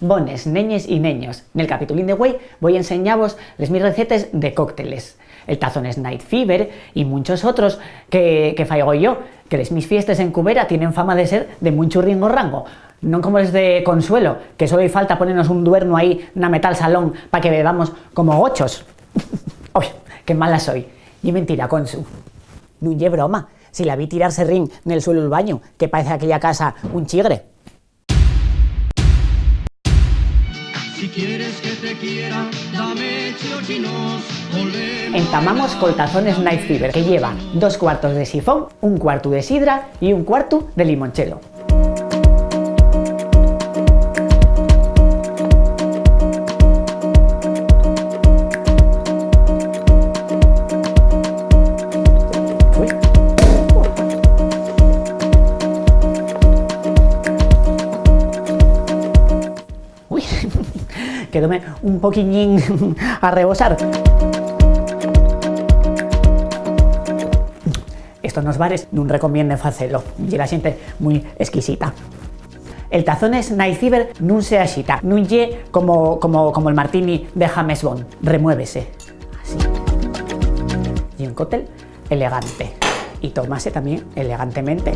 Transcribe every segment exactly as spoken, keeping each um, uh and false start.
Bones, neñes y neños, nel capitulín de güei voi enseñavos les mis recetes de cócteles, el Tazones Night Fever y munchos otros que, que faigo yo, que les mis fiestes en Cubera tienen fama de ser de munchu ringo-rango, non como les de Consuelo, que solo-y falta ponernos un duernu ahí na metal salón pa que bebamos como gochos. Oi, qué mala soi. Ye mentira, Consu. Nun ye broma. Si la vi tirar serrín nel suelu'l bañu, que paez aquella casa un chigre. Si quieres que te quiera, dame ocho y nos volvemos. Entamamos col Tazones Night Fever, que lleva dos cuartos de sifón, un cuartu de sidra y un cuartu de limonchelo. Ui. Ui, quedóme un poquiñín a rebosar. Esto nos bares nun recomiende facelo, ye la xente mui esquisita. El Tazones Night Fever nun se axita, nun ye como, como, como el martini de James Bond, remuévese. Así. Ye un cóctel elegante. Y tomase tamién elegantemente.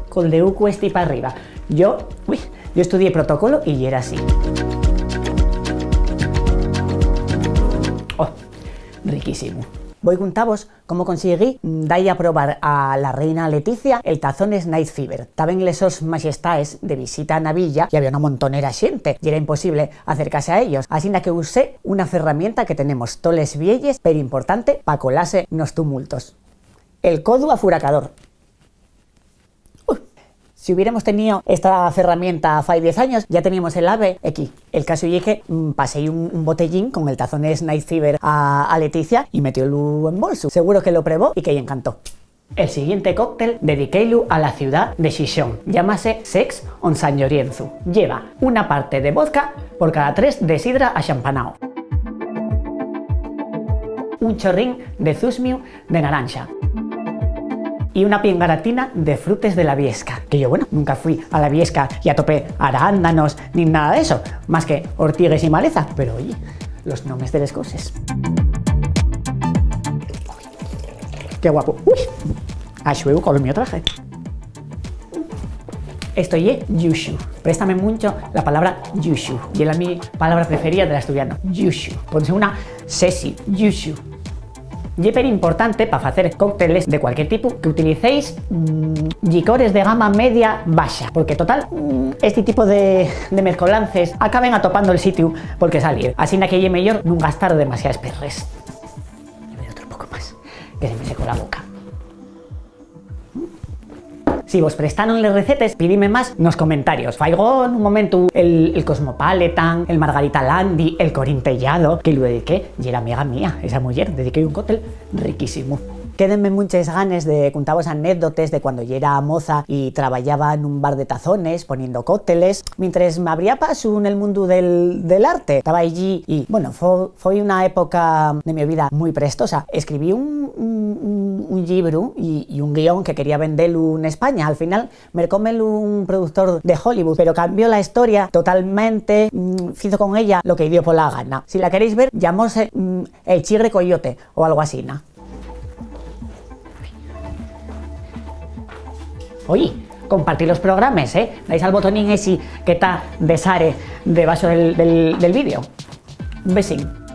Col deucu esti p'arriba. Yo, ui, yo estudié protocolo y yera así. Oh, riquísimo. Voi cuntavos cómo consiguí da-y a probar a la reina Letizia el Tazones Night Fever. Taben les sos maxestaes de visita na villa y había una montonera xente. Yera imposible acercase a ellos, asina que usé una ferramienta que tenemos toles vieyes, pero importante pa colase nos tumultos. El codu afuracador. Ui, si hubiéremos tenío esta ferramienta fai diez años, ya teníamos el ave equí. El casu ye que, mm, paséi un, un botellín con el Tazones Night Fever a, a Letizia y metiólu en bolsu. Seguro que lo probó y que-y encantó. El siguiente cóctel dediquéilu a la ciudá de Xixón. Llámase Sex on San Llorienzu. Lleva una parte de vodka por cada tres de sidra axampanao, un chorrín de zusmiu de naranxa y una pingaratina de frutes de la Viesca. Que yo, bueno, nunca fui a la Viesca y atopé arándanos nin nada de eso, más que ortigues y maleza, pero, oye, los nomes de les coses. Qué guapo. Ui, a xueu col mio traje. Esto ye yuxu. Préstame muncho la palabra yuxu. Ye la mi palabra preferida del asturiano. Yuxu. Ponse una sexy, yuxu. Ye perimportante pa facer cócteles de cualquier tipu que utilicéis, mm, llicores de gama media baxa, porque total, mm, esti tipu de, de mezcolances acaben atopando el sitiu pol que salir, asina que ye meyor nun gastar demasiaes perres. Voy a beber otro poco más, que se me secó la boca. Si vos prestaron les recetes, pidime más nos comentarios. Faigo nun momentu el, el Cosmopolitan, el Margarita Landi, el Corintellado, que lu dediqué, yera amiga mía, esa muyer, dediqué un cóctel riquísimu. Quédenme munches ganes de cuntavos anécdotes de cuando yera moza y trabayaba nun bar de tazones, poniendo cócteles, mientres m'abría pasu nel mundu del, del arte. Taba allí y, bueno, fo-, foi una época de mi vida mui prestosa. Escribí un, un, un, un llibru y, y un guión que quería vendelu n'España. Al final, mercómelu un productor de Hollywood, pero cambió la historia totalmente, mm, fizo con ella lo que-y dio pola gana. Si la queréis ver, llamóse, mm, El Chigre Coyote o algo asina. Oye, compartí los programes, ¿eh? Dais al botonín esi que ta desare debaxo del, del, del vídeo. Un besín.